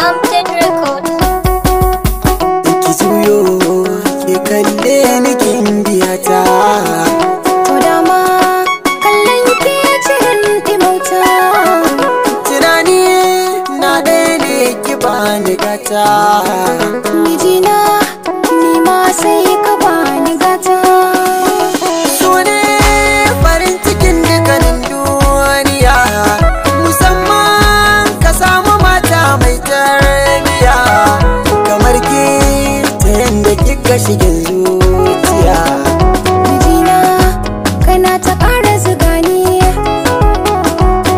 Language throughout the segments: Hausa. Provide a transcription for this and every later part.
Amted Records. Ki juyo ki kalle ni kin biya ta. To dama kallon ki ya cirin ɗimauta. Tunani na ɗaya ne ki bani gata. Mijina ni ma sai ka bani gata. So ne farin cikin dukkanin duniya, musamman ka samu mata mai tarbiya kamar ki, ta yanda kika shigin zuciya. Mijina kana ta ƙara zuga ni,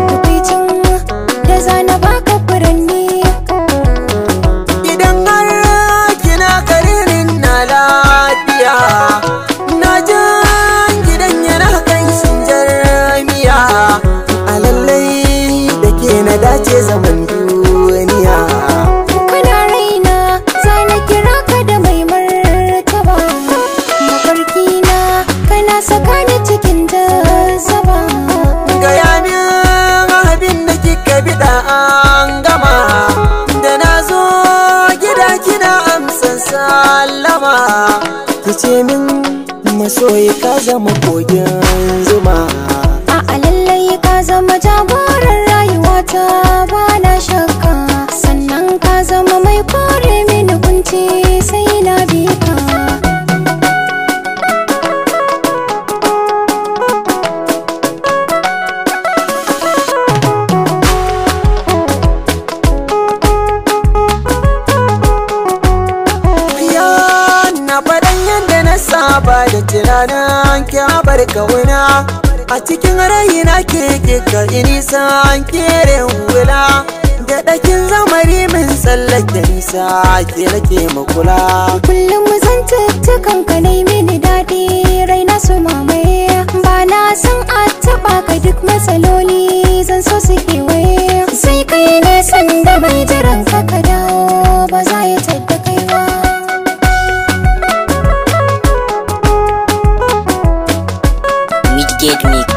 tukwicin da zana baka furanni. Idan har kina karinin na lafiya, na jan gidan yana kanshin jarmiya. A lallai da ke na dace zaman duniya. Kana raina zana kira ka da mai martaba. Mafarki na kana saka ni cikin jazaba. Gaya min abin da kika biɗa an gama, da na zo gida kina amsan sallama. Ki ce min masoyi ka zama kogin zuma. A'a lallai ka zama jagoran rayuwata ba na shakka. Sannan ka zama mai kore mini kunci sai na bi ka. Ya na faɗan yadda na saba da tunanin kyabar kauna. A cikin raina ke kika nisan kere wula. Da ɗakin zamari min tsallake nisa ke nake makula. Kullum zan tattukan ka nai mini daɗi raina su mamaye. Ba na san a taɓa ka duk matsaloli zan so su kewaye. Sai kai ne sanda mai jiran ka ka dawo ba za ya tadda kai ba. Midgate Mix.